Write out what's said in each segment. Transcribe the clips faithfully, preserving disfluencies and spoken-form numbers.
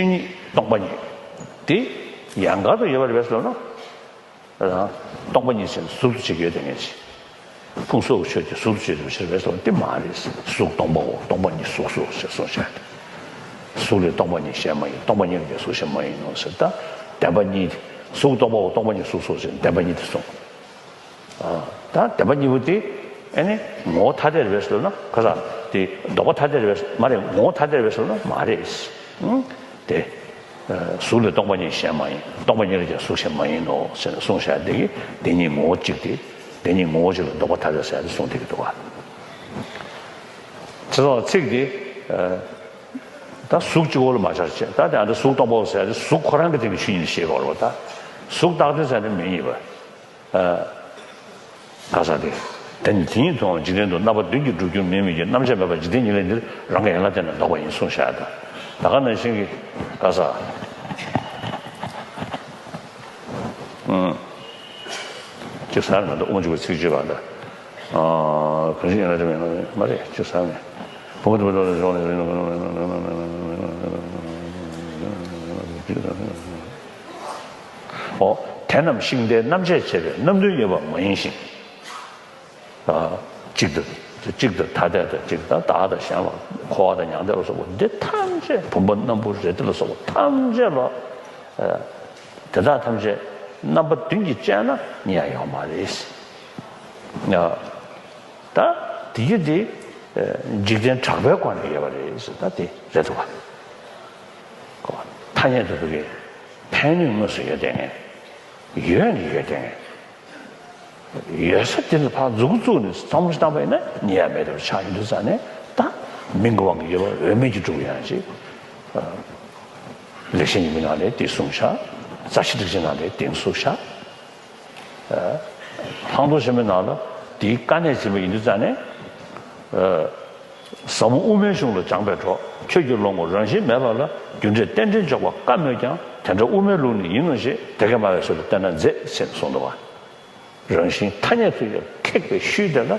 ཆོས་ཉིད་སྟོང་པ་ཉིད་དེ་ཡན་གར་དུ་ཡོད་པ་རེད་པས་ལབ་ན། སྟོང་པ་ཉིད་ཟེར་ན་གཟུགས་སུ་བྱེད་ཀྱི་ཡོད་དེ་ངེས་ཅི། ཕུང་སོགས་ཀྱི་ཆོས་དེ་གཟུགས་སུ་བྱེད་དུ་ཕྱིར་བས་སོ་དེ་མ་རེད། གཟུགས་སྟོང་པའོ། སྟོང་པ་ཉིད་གཟུགས་སོ་ཞེས་གསུངས་བཞག་སྟེ། གཟུགས་ལས་སྟོང་པ་ཉིད་གཞན་མ་ཡིན། སྟོང་པ་ཉིད་ལས་གཟུགས་གཞན་མ་ཡིན་ནོ་ཟེར། ད་བདེན་པ་གཉིས་དེ། གཟུགས་སྟོང་པའོ། སྟོང་པ་ཉིད་གཟུགས་སོ་ཞེས་བདེན་པ་གཉིས་དེ་གསུངས། ད་བདེན་པ་གཉིས་པོ་དེ་ཨ་ནི་ངོ་བོ་ཐ་དད་རེད་པས་ལབ་ན། ཁ་སང་དེ་ལྡོག་པ་ཐ་དད་རེད་པས་མ་རེད། ངོ་བོ་ཐ་དད་རེད་པས་ལབ་ན་མ་རེད། དེ། གཟུགས་ལས་སྟོང་པ་ཉིད་གཞན་མ་ཡིན། སྟོང་པ་ཉིད་ལས་ཀྱང་གཟུགས་གཞན་མ་ཡིན་ནོ་ཟེར་ནས་གསུངས་བཞག་དེ་གི་དེ་གཉིས་ངོ་བོ་གཅིག་སྟེ། དེ་གཉིས་ངོ་བོ་གཅིག་ལ་ལྡོག་པ་ཐ་དད་ཟེར་ཡ་དེ་གསུངས་བསྡད་ཀྱི་འདུག་ག། བྱས་ཙང་ཚིག་དེ། ད་གཟུགས་གཅིག་པོ་ལ་མ་སྦྱར་བྱས། ད་དེ་ཨ་འདྲ་གཟུགས་སྟོང་པའོ་ཟེར་ཡ་དེ་གཟུགས་ཁོ་རང་གི་སྟེང་གི་ཆོས་ཉིད་ལ་བཤད་དགོས་རེད་པ། ད་གཟུགས་བཏགས་དོན་ཟེར་ཡ་དེ་མིང་ཡིན་པ། ག་ས་དེ། དེ་ནི་དེ་ཉིད་དུའང་འཇིག་རྟེན་དུ་རྣམ་པ་བདུན་གྱིས་གྲུབ་འགྱུར་མིན་མིན་གྱི་རྣམ་གཞག་མེད་པར་འཇིག་རྟེན་ཉིད་ལས་འདིར་རང་གི་ཡན་ལག་བརྟེན་ནས་ལྡོག་པ་ཡིན་གསུངས་བཞག་ད། ད་ག་ནང་བཞིན་གྱི་ག་ས། ཅིག་ཟེར་ན་ད་དབུ་མ་འཇུག་པའི་ཚིག་བརྗོད་པ་ད། གང་ཞིག་ཡན་ལག་བརྟེན་པའི་མ་རེད། ཅིག་ཟེར་ནས། བུམ་པ་དུ་བ་དུ་ལ་ཞོག་ལས། ཨོ། དེ་རྣམས་ཤིང་རྟའི་རྣམ་བཅད་བྱས་པའི་རྣམ་བདུན་ཡོད་པ་མ་ཡིན་ཞིང་། གཅིག་ཏུ་གཅིག་ཏུ་ཐ་དད་དང་། གཅིག་དང་བདག་དང་གཞན་ལ་འཁོར་བ་དང་མྱང་འདས་ལ་སོགས་པ་འདི་ཐམས་ཅད། བུམ་པ་སྣམ་བུ་རེ་ལྡེ་ལ་སོགས་པ་ཐམས་ཅད་ལ། དེ་དག་ཐམས་ཅད་རྣམ་པ་བདུན་གྱིས་དཔྱད་ན་རྙེད་ཡ་ཡོད་མ་རེད། ད་དེ་ཡི་དེ་འཇིག་རྟེན་གྲགས་པའི་སྒོ་ནས་ཡོད་པ་རེད་ཟེར། ད་དེ་རེད་འདུག་ག། ཐ་སྙད་དུ་གི་ཕན་ནུས་དངོས་སུ་ཡོད་དེ་ངེས། ཡོད་ནི་ཡོད་དེ་ངེས། ཡོད་ས་དེ་ལ་ཕར་མཛུབ་གུ་བཙུགས་ནས་བསམ་བློ་བཏང་པ་ཡིན་ན་རྙེད་ཡ་མེད་པར་ཆགས་ཡོང་དུས་ཙང་ནས། ད་མིང་གི་དབང་གིས་ཡོད་པ་འོས་མིན་གྱིས་གྲུབ་ཡང་ཅིག། ལེགས་བཤད་ཉི་མའི་ནང་ལས་དེ་གསུངས་བཞག། རྩ་ཤེ་ཊཱིཀ་ཆེན་ནང་ལས་དེ་གསུངས་བཞག། ལྷག་མཐོང་ཆེན་མོའི་ནང་ལ་དེའི་དཀའ་གནད་ཆེན་པོ་ཡིན་དུས་ཙང་ནས། ཟབ་མོ་དབུ་མའི་གཞུང་ལ་སྦྱངས་པའི་གྲོགས། ཁྱོད་ཀྱིས་ལོངས་སྐུ་རང་བཞིན་མེད་པ་ལ། རྒྱུ་འབྲས་རྟེན་འབྲེལ་འཇོག་པ་དཀའ་མོད་ཀྱང་། དེ་འདྲ་དབུ་མའི་ལུགས་ནི་ཡིན་ནོ་ཞེས། དེ་སྐད་སྨྲ་བའི་ཚུལ་ལ་བལྟས་ན་མཛེས། ཞེས་གསུངས་འདུག་པ། རང་བཞིན་ཐ་སྙད་དུ་ཡང་ཁེགས་པའི་ཤུལ་དེ་ལ་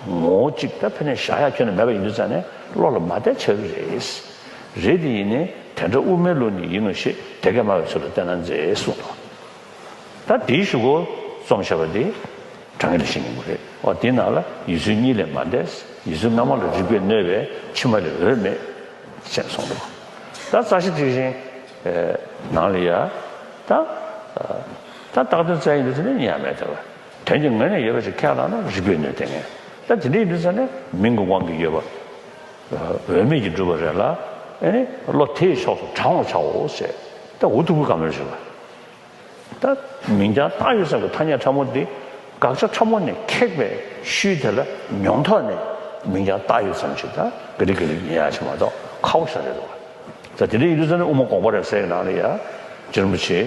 ངོ་བོ་གཅིག་ད་ཕན་ནས་བཞག་ཡ་ཁྱོན་ནས་མེད་པ་ཡིན་དུས་ཙང་ནས་བློ་ལ་མ་བདེ་ཆགས་ཀྱི་རེད། རེད་དེ་ཡིན་ནའི་དེ་འདྲ་དབུ་མའི་ལུགས་ནི་ཡིན་ནོ་ཞེས། དེ་སྐད་སྨྲ་བའི་ཚུལ་ལ་བལྟས་ན་མཛེས་གསུངས་འདུག། ད་དེའི་གཞུག་གུ་རྩོམ་བྱས་པ་དེ་དྲང་ངེས་ལེགས་བཤད་སྙིང་པོ་རེད། འོ་དེའི་ནང་ལ་ཡུལ་ཚུལ་གཉིས་ལས་མ་འདས། ཡུལ་ཚུལ་སྔ་མ་ལ་རིགས་པས་གནོད་པས་ཕྱི་མ་ལས་འོས་མེད། ཅེས་གསུངས་འདུག། ད་རྩ་ཤེ་ཊཱིཀ་ཆེན་ནང་ལ་ཡ། ད་ད་བཏགས་དོན་བཙལ་ཡིན་དུས་ཙམ་ནས་རྙེད་ཡ་མེད་བསྡད་པ། དོན་གྱི་ངོས་ནས་ཡོད་པ་ཞིག་ཁས་བླངས་ན་རིགས་པས་གནོད་དེ་ངེས། ད་དེ་འདྲ་ཡིན་དུས་ཙམ་ནས་མིང་གི་དབང་གིས་ཡོད་པ་འོས་མེད་ཀྱིས་གྲུབ་པ་རེད་ལ། ཨེ་ནི་བློ་དེའི་ཕྱོགས་སུ་དྲང་བར་བྱའོ་ཞེས། ད་འུ་ཐུག་པོའི་བཀའ་མོལ་ཞུ་བ། ད་མིང་རྐྱང་བཏགས་ཡོད་ཙམ་གྱི་ཐ་སྙད་ཕྲ་མོ་འདི་དགག་བྱ་ཕྲ་མོ་ནས་ཁེགས་པའི་ཤུལ་དེ་ལ་མྱོང་ཐོག་ནས་མིང་རྐྱང་བཏགས་ཡོད་ཙམ་ཞིག་ད་ག་རེ་ག་རེ་ཉན་ཡ་ཆེ་མ་གཏོགས་ཁག་པོ་ཞིག་རེད་འདུག། ད་དེ་འདྲ་ཡིན་དུས་ཙམ་ནས་དབུ་མ་དགོངས་པ་རབ་གསལ་གྱི་ནང་ལ་ཡ། རྗེ་རིན་པོ་ཆེས་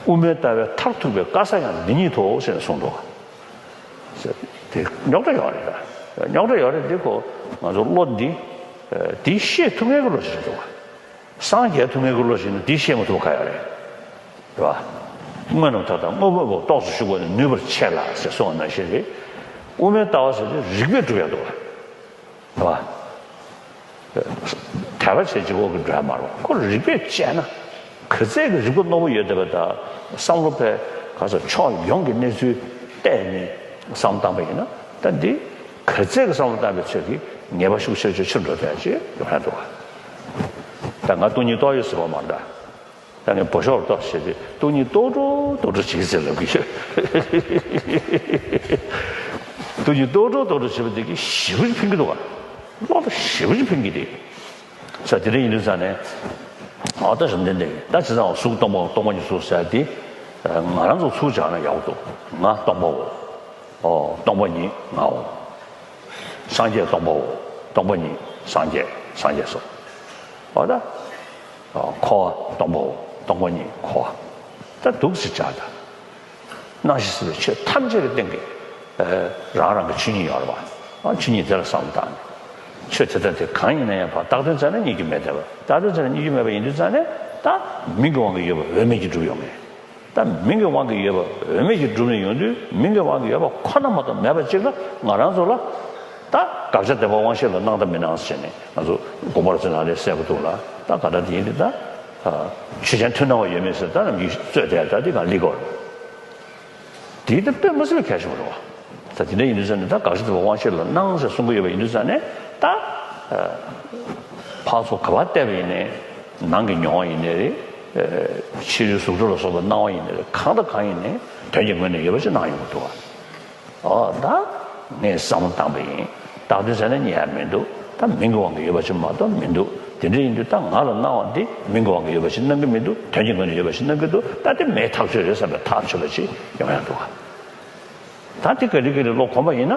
དབུ་མའི་ལྟ་བའི་མཐར་ཐུག་པའི་དཀའ་ས་ཡང་འདི་ཉིད་དོ་ཞེས་གསུངས་འདུག། དེ་རྙོག་དྲ་ཡོད་རེད། ད་རྙོག་དྲ་ཡོད་རེད། འདི་ཁོ་ང་ཚོ་བློ་འདི་དེ་ཤེས་ཐུབ་མཁན་གྱི་བློ་ཞིག་རེད་འདུག། སངས་རྒྱས་ཐུབ་མཁན་གྱི་བློ་ཞིག་ནི་འདི་ཤེས་མ་ཐུབ་པ་ག་ཡོད་རེད། རེད་བ། དངོས་རྣམས་མཐའ་དག་དངོས་པོ་རྟོགས་སུ་གཞུག་པ་ནི་ནུས་པར་བྱེད་ལ་ཟེར་གསུངས་པ་ནང་བཞིན་རེད། དབུ་མའི་ལྟ་བ་ཟེར་དེ་རིགས་པས་གྲུབ་ཡ་འདུག་བ། རེད་བ། དད་པ་བྱས་གཅིག་པོ་གིས་འགྲོ་ཡ་མ་རེད་བ། ཁོ་རིགས་པས་དཔྱད་ན། ག་ཚད་ཀྱི་རིག་པ་རྣོ་པོ་ཡོད་བསྡད་པ་དང་བསམ་བློ་དཔེ་ག་ཚོད་ཕྱོགས་ཡོངས་ཀྱི་གནས་ཚུལ་བལྟས་ནས་བསམ་བློ་བཏང་པ་ཡིན་ན། ད་འདི་ག་ཚད་ཀྱི་བསམ་བློ་བཏང་པའི་ཚོད་ཀྱིས་ངེས་པ་ཤུགས་ཆེ་ཆེ་ཆེར་འགྲོ་ཐུབ་ཡ་ཅིག་ཡོང་ཡ་འདུག་བ། ད་ང་སྟོང་ཉིད་རྟོགས་ཡོད་ཟེར་བ་མ་རེད། ད་ངས་བོད་ཤོག་ལ་ལྟོས་བྱས་ཏེ་སྟོང་ཉིད་རྟོགས་འགྲོ་རྟོགས་འགྲོ་བྱེད་ཀྱི་ཟེར་ལབ་ཀྱི་ཡོད། སྟོང་ཉིད་རྟོགས་འགྲོ་རྟོགས་འགྲོ་བྱེད་པ་དེ་གིས་ཞེ་པོ་ཅིག་ཕན་གྱི་འདུག་བ། བློ་ལ་ཞེ་པོ་ཅིག་ཕན་གྱི་རེད། ས་དེ་འདྲ་ཡིན་དུས་ཙང་ནས། ཨ་ད་བྱམས་ལྡན་འདས་ཀྱིས་ད་བྱས་ཙང་གཟུགས་སྟོང་པ་སྟོང་པ་ཉིད་གཟུགས་ཟེར་དེ། ང་རང་ཚོ་ཚུར་སྦྱར་ན་ཡག་པོ་འདུག། ང་སྟོང་པའོ། ཨོ་སྟོང་པ་ཉིད་ངའོ། སངས་རྒྱས་སྟོང་པའོ། སྟོང་པ་ཉིད་སངས་རྒྱས་སངས་རྒྱས་སོ། ཨོ་ད། ཨོ་འཁོར་བ་སྟོང་པའོ། སྟོང་པ་ཉིད་འཁོར་བ། ད་འདུག་སེ་བྱ་ད། སྣང་ཞིང་སྲིད་པའི་ཆོས་ཐམས་ཅད་ཀྱི་སྟེང་གི་རང་རང་གི་ཆོས་ཉིད་ཡོད་རེད་བ། ཆོས་ཉིད་དེ་ལ་བསམ་བློ་བཏང་ནས། ཆོས་དེ་དག་དེ་གང་ཡིན་ན་ཡང་ཕར་བཏགས་དོན་བཙལ་ན་རྙེད་རྒྱུ་མེད་བསྡད་པ། བཏགས་དོན་བཙལ་ན་རྙེད་རྒྱུ་མེད་པ་ཡིན་དུས་ཙང་ནས། ད་མིང་གི་དབང་གིས་ཡོད་པ་འོས་མེད་ཀྱིས་གྲུབ་ཡོང་ངེས། ད་མིང་གི་དབང་གིས་ཡོད་པ་འོས་མེད་ཀྱིས་གྲུབ་ནས་ཡོང་དུས། མིང་གི་དབང་གིས་ཡོད་པ་ཁོ་ན་མ་གཏོགས་མེད་པ་ཅིག་ལ་ང་རང་ཚོ་ལ། ད་དགག་བྱ་བདེན་པ་དབང་ཤེས་ལ་སྣང་དང་མི་སྣང་ཟེར་ནས་ང་ཚོ་དགོངས་པ་རབ་བརྩོན་ནང་ལས་གསལ་པོ་འདུག་ལ། ད་ག་འདྲ་དེ་ཡིན་དུས་ད་ཆོས་ཅན་མཐུན་སྣང་བ་ཡོད་མེད་ཟེར་ད་ནམ་རྒྱུན་རྩོད་དེ་ད་དེ་གང་ལི་གོ། དེའི་ད་ལྟོས་མ་ཟིན་པའི་གལ་ཆེན་པོ་རེད་བ། ད་དེ་འདྲ་ཡིན་དུས་ཙང་ནས་ད་དགག་བྱ་བདེན་པ་དབང་ཤེས་ལ་སྣང་ཟེར་གསུང་གི་ཡོད་པ་ཡིན་དུས་ཙང་ནས་ད་ཕར་ཚུར་ག་པར་བལྟས་པ་ཡིན་ནའི་ནང་གི་མྱོང་བ་ཡིན་ནའི་རེད། ཕྱི་རོལ་གཟུགས་སྒྲ་ལ་སོགས་པའི་སྣང་བ་ཡིན་ནའི་རེད། གང་དང་གང་ཡིན་ནའི་དོན་གྱི་ངོས་ནས་ཡོད་པ་ཞིག་སྣང་ཡོང་གི་འདུག་བ། ཨོ་ད་ངས་བསམ་བློ་བཏང་པ་ཡིན། བཏང་དུས་ཙང་ནས་རྙེད་ཡ་མི་འདུག་ད་མིང་གི་དབང་གིས་ཡོད་པ་ཞིག་མ་གཏོགས་མི་འདུག་དེ་འདྲ་ཡིན་དུས་ད་ང་ལ་སྣང་བ་འདི་མིང་གི་དབང་གིས་ཡོད་པ་ཞིག་སྣང་གི་མི་འདུག་དོན་གྱི་ངོས་ནས་ཡོད་པ་ཞིག་སྣང་གི་འདུག་ད་དེ་མེད་ཐག་ཆོད་རེད་བསམ་པའི་ཐག་ཆོད་པ་ཞིག་ཡོང་ཡ་འདུག་ག་ད་དེ་ག་ལེ་ག་ལེ་བློ་གོམས་པ་ཡིན་ན།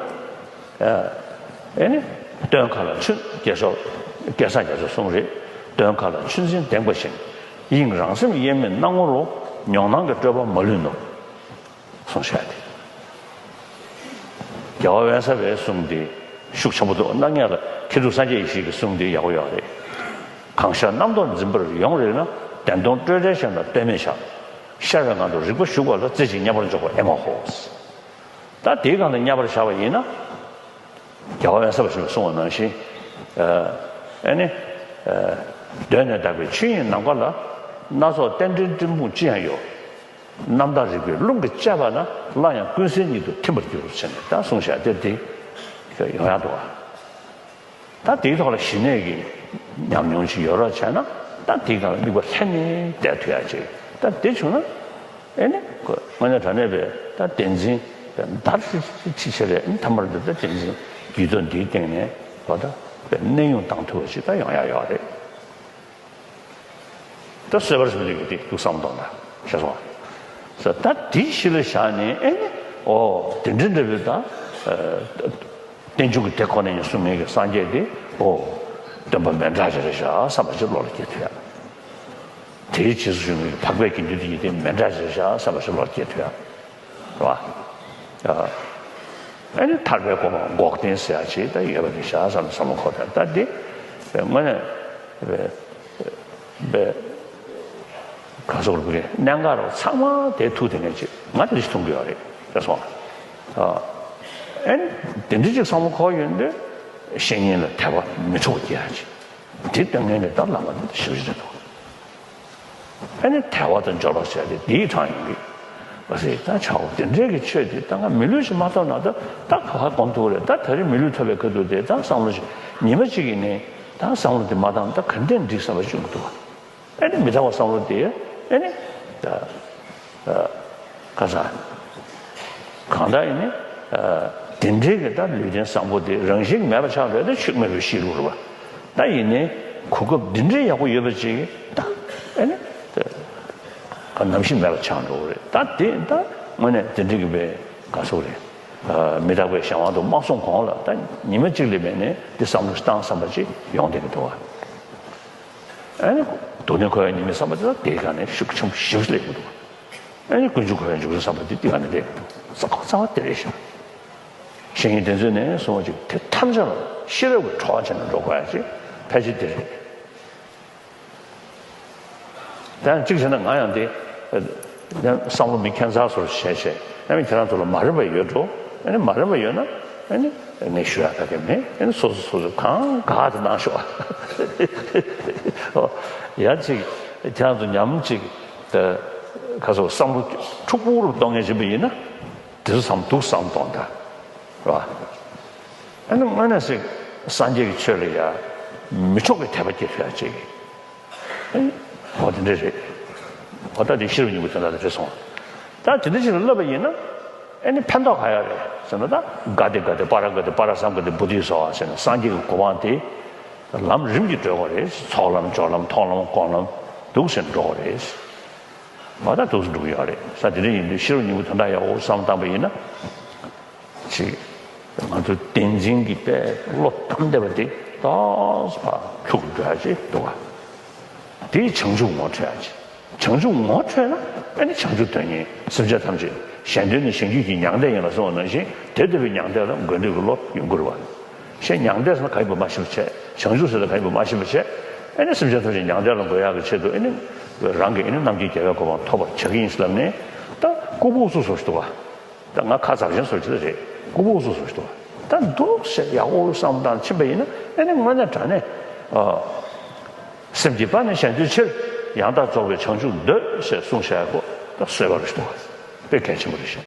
ཨེ་ནི། སྟོན་ཁ་ལ་ཆུ་རྒྱལ་ཤོག་སྐལ་བཟང་རྒྱ་མཚོས་གསུངས་རེད། སྟོན་ཁ་ལ་ཆུ་འཛིན་ལྡེང་པ་བཞིན། དབྱིངས་རང་སེམས་དབྱེར་མེད་སྣང་ངོ་རུ། མྱོང་སྣང་གི་སྤྲོས་པ་མ་ལུས་ནོ། གསུངས་བཞག་སྟེ། རྒྱལ་བ་དབེན་ས་པའི་གསུང་དེ་ཤུགས་ཆེན་པོ་འདུག་སྣང་ངེས་ལ་མཁས་གྲུབ་སངས་རྒྱས་ཡེ་ཤེས་ཀྱི་གསུང་དེ་ཡག་པོ་ཡོད་རེད། གང་ཤར་རྣམ་རྟོག་འཛིན་པར་ཡོང་རིགས་ན། བདེན་སྟོང་སྤྲོས་བྲལ་གཞན་ལ་ལྟོས་མེད་བཞག་ཤར་བའི་ངང་དུ་རིག་པ་ཞུགས་པ་ལ། རྩེ་གཅིག་མཉམ་པར་འཇོག་པ་ཨེ་མ་ཧོ། ད་དེའི་སྒང་ལ་མཉམ་པར་བཞག་པ་ཡིན་ན། རྒྱལ་བ་དབེན་ས་པ་ཞིག་གསུངས་པ་ནང་བཞིན། ཨ་ནི། གདོད་ནས་དག་པའི་ཆོས་དབྱིངས་ནམ་མཁའ་ལ། སྣ་ཚོགས་རྟེན་འབྲེལ་སྤྲིན་ཕུང་ཅི་ཡང་ཡོད། རྣམ་དག་རིག་པའི་རླུང་གིས་བཅད་པ་ན། སླར་ཡང་ཀུན་གསལ་ཉིད་དུ་ཐིམ་པར་འགྱུར་ཟེར་ནས་ད་གསུངས་བཞག་དེ་དེ་ཡོང་ཡག་འདུག་བ། ད་དེའི་ཐོག་ལ་ཞི་གནས་ཀྱི་ཉམས་མྱོང་ཅིག་ཡོད་རོགས་བྱས་ན་ད་དེའི་སྒང་ལ་དམིགས་པ་ལྷན་ནེ་བསྡད་ཐུབ་ཡག་ཅིག་ད་དེ་བྱུང་ན་ཨེ་ནི་དངོས་གནས་དྲང་གནས་པའི་ད་བདེན་འཛིན་དར་ཞིག་ཅིག་བྱེད་རེད། ཐ་མར་འདི་ད་བདེན་འཛིན་རྒྱུད་ཚོ་འདིའི་སྟེང་ནས་བ་ད་པའི་གནས་དབྱུང་བཏང་ཐུབ་པ་ཞིག་ད་ཡོང་ཡག་ཡོད་རེད། ད་གསོལ་བར་ཞུ་ནས་ཀྱི་དེ་འདུག་བསམ་གཏོང་ད་ཤེས་སོང་། ད་དེ་གཞི་ལ་བཞག་ནས་ཨེ་ནི་ཨོ་དེ་འདྲ་འདྲ་བའི་ད་རྟེན་འབྱུང་གི་དེ་ཁོ་ནས་ཡང་གསུང་མཁན་གྱི་སངས་རྒྱས་དེ་ཨོ་སྟོན་པ་མན་ངག་ཅིག་རེད་ཤག་བསམ་པ་ཞིག་བློ་ལ་སྐྱེ་ཐུབ་ཡ། དེའི་རྗེས་སུ་ཞུགས་མཁན་གྱི་འཕགས་པའི་དགེ་འདུན་དེ་ཉིད་དེ་མན་ངག་ཅིག་རེད་ཤག་བསམ་པ་ཞིག་བློ་ལ་སྐྱེ་ཐུབ་ཡ། རེད་བ། ཨ་ནི་ཐར་པའི་གོ་འཕང་འགོག་བདེན་ཟེར་ཡ་ཅིག་ད་ཡོད་པ་རེད་ཤག་བསམ་བསམ་བློ་འཁོར་ད་ད་འདི་དངོས་གནས་པའི་ག་སོགས་རུ་གི་གནད་འགག་རུ་ཚང་མ་དེ་ཐུག་དེ་ནས་ཅིག་ང་དེ་ཞིག་མཐོང་གི་ཡོད་རེད་ཟེར་སོང་། ཨ་ནི་དེ་འདྲ་ཅིག་བསམ་བློ་འཁོར་ཡོང་དུས་བཤེས་གཉེན་ལ་དད་པ་མི་འཕྲོག་པ་སྐྱེ་ཡ་ཅིག་དེ་ལྟ་ངན་ལས་ད་བླ་མ་དེ་ཞབས་ཕྱི་རེད་འདུག་ཨ་ནི་དལ་བ་དང་འབྱོར་བ་ཟེར་ཏེ་འདིའི་གྲངས་ཡིན་གྱི། བ་ཟེར་ད་ཆའོ་དེ་འདྲའི་གི་ཆོས་དེ་ད་ང་མི་ལུས་ཤིག་མ་ཐོབ་ན་ད་ད་ག་པར་གོམས་ཐུབ་རེད། ད་ད་རེས་མི་ལུས་ཐོབ་པའི་ཁ་ཐུག་དེ་ད་བསམ་བློ་ཞིག་ཉི་མ་གཅིག་གི་ནས་ད་བསམ་བློ་དེ་མ་བཏང་ད་ག་འདྲས་འགྲིག་བསམ་པ་ཞིག་འདུག་ཨ་ནི་མི་ལྡང་བ་བསམ་བློ་དེ་ཨ་ནི་ད་ད། ཁ་སང་། གང་ལྟར་ཡིན་ནི། དེ་འདྲའི་གི་ད་ལུས་རྟེན་བཟང་པོ་དེ་རང་བཞིན་མེད་པ་ཆགས་འགྲོ་ཡ་ད་ཆོས་མེད་པའི་གཤིས་ལུགས་རེད་བ། ད་ཡིན་ནི། གོ་སྐབས་འདི་འདྲའི་ཡག་པོ་ཡོད་པ་ཅིག་ད་ཨེ་ནི། ད་ནམ་ཞིག་མེད་པ་ཆགས་འགྲོ་གི་རེད། ད་དེ་ད་དངོས་གནས་དེ་འདྲའི་གི་བའི་ག་སོག་རེད། མི་རྟག་པའི་གཞན་དབང་དུ་མ་སོང་གོང་ལ་ད་ཉི་མ་གཅིག་ལས་མེད་ནས་འདི་བསམ་བློ་བཏང་བསམ་པ་ཅིག་ཡོང་བསྡད་ཀྱི་འདུག་བ། ཨེ་ནི། སྡུག་བསྔལ་འཁོར་བའི་ཉེས་དམིགས་བསམ་པ་དེ་ད་དེའི་སྒང་ནས་ཤུགས་ཆེན་པོ་ཞེ་པོ་ཅིག་སླེབས་ཀྱི་འདུག་བ། ཨ་ནི་ཀུན་འབྱུང་འཁོར་བའི་འཇུག་ཚུལ་བསམ་པ་འདི་འདི་ག་ནས་སླེབས་ཀྱི་འདུག་རྩ་བ་རྩ་བ་དེ་རེད་ཤག་བཤེས་གཉེན་དེ་ཚོས་ནས་གསུངས་པ་ཅིག་དེ་ཐམས་ཅད་ལ་ཤེས་རབ་ཀྱི་གྲོགས་བྱས་ནས་འགྲོ་དགོས་ཡ་ཅིག་ཕལ་ཆེར་དེ་རེད། ད་ཡང་གཅིག་བྱས་ན་ང་ཡང་དེ་བསམ་བློ་མི་ཁྱད་མཚར་བཟོ་འདྲ་བྱས་བྱས་ཨ་ནི་ཁྱེད་རང་ཚོ་ལ་མ་རན་པ་ཡོད་འགྲོ། ཨ་ནི་མ་རན་པ་ཡོད་ན་ཨ་ནི་ངས་ཞུ་ཡ་ད་ག་མེད། ཨ་ནི་སོ་སོ་སོ་སོ་གང་དགའ་དེ་གནང་ཤོག་ཨ། ཡང་ཅིག་ཁྱེད་རང་ཚོ་ཉམས་ཅིག་ད་ཁ་སོ་བསམ་བློ་འཁྲུག་པོ་རུ་གཏོང་མཁན་ཞིག་ཡིན་ན་དེ་ཚོ་བསམ་སྡུག་བསམ་གཏོང་ད་རེད་བ། ཨ་ནི་དངོས་གནས་སེ་སངས་རྒྱས་ཀྱི་ཆོས་ལ་ཡ་མི་འཕྲོག་པའི་དད་པ་སྐྱེ་ཐུབ་ཡ་ཅིག་ཨ་ནི་འོ་དེ་འདྲ་རེད། འོ་ད་དེ་ཤེས་རབ་སྙིང་པོའི་དོན་དག་དེ་རེད་སོང་། ད་དེ་འདྲ་ཞིག་ལ་བསླབ་པ་ཡིན་ན་ཨ་ནི་ཕན་ཐོགས་ག་ཡོད་རེད་ཟེར་ན། ད་ག་ཏེ་ག་ཏེ་པཱ་ར་ག་ཏེ་པཱ་ར་སཾ་ག་ཏེ་བོ་དྷི་སྭཱ་ཧཱ་ཟེར་ན་སངས་རྒྱས་ཀྱི་གོ་འཕང་དེ་ལམ་རིམ་གྱིས་བགྲོད་དགོས་རེད། ཚོགས་ལམ་སྦྱོར་ལམ་མཐོང་ལམ་སྐོང་ལམ་འདུག་སེ་འགྲོ་དགོས་རེད། འོ་ད་འདུག་སེ་འགྲོ་གི་ཡོད་རེད། ས་དེ་འདྲ་ཡིན་དུས་ཤེས་རབ་སྙིང་པོའི་དོན་དག་ཡག་པོ་བསམ་བཏང་པ་ཡིན་ན། ཅིག་ང་ཚོ་བདེན་འཛིན་གྱི་དཔེ་བློ་གཏམ་བདེ་བ་དེ་ཏོག་ཙམ་ཕར་ལྷུག་འགྲོ་ཡ་ཅིག་འདུག་ག་དེས་བྱང་ཆུབ་ངོ་འཕྲོད་ཡ་ཅིག་བྱང་ཆུབ་ངོ་འཕྲོད་ན་ཨ་ནི་བྱང་ཆུབ་དོན་གཉེར་སེམས་ཅན་ཐམས་ཅད་གཞན་དོན་ནི་གཞན་རྒྱུད་ཀྱི་མྱང་འདས་ཡིན་ལ་གསུངས་པ་ནང་བཞིན་དེ་ལྟ་བུའི་མྱང་འདས་ལ་འགོད་འདོད་ཀྱི་བློ་ཡོང་དགོས་རེད་བ། ཞེས་མྱང་འདས་ཟེར་ན་ག་ཡིན་པ་མ་ཤེས་པ་བྱས། བྱང་ཆུབ་ཟེར་ན་ག་ཡིན་པ་མ་ཤེས་པ་བྱས། ཨ་ནི་སེམས་ཅན་ཐམས་ཅད་མྱང་འདས་ལ་འགོད་ཡག་གི་ཆེད་དུ་ཨ་ནི་རང་གིས་ཨ་ནི་རྣམ་མཁྱེན་རྒྱལ་བའི་གོ་འཕང་ཐོབ་པར་བྱ་གི་ཡིན་ཟེར་ལབ་ནས་ད་ལྐུགས་པ་ཨུ་ཚུགས་བཟོ་ཞིག་འདུག་བ། ད་ང་ཁ་ཚབས་ཆེན་བཟོ་ཅིག་ད་རེད། ལྐུགས་པ་ཨུ་ཚུགས་བཟོ་ཞིག་འདུག་བ། ད་འདུག་ཟེར་ཡག་པོ་བསམ་བློ་བཏང་ཕྱིན་པ་ཡིན་ན། ཨ་ནི་དངོས་གནས་དྲང་གནས། ཨ། སེམས་ཀྱི་དཔལ་ནི་གཞན་དོན་ཕྱིར། ཡང་དག་རྫོགས་པའི་བྱང་ཆུབ་འདོད་ཟེར་གསུངས་བཞག་ཡག་པོ་ད་བཟོས་པ་རེད་འདུག་དཔེ་གལ་ཆེན་པོ་རེད་ཤག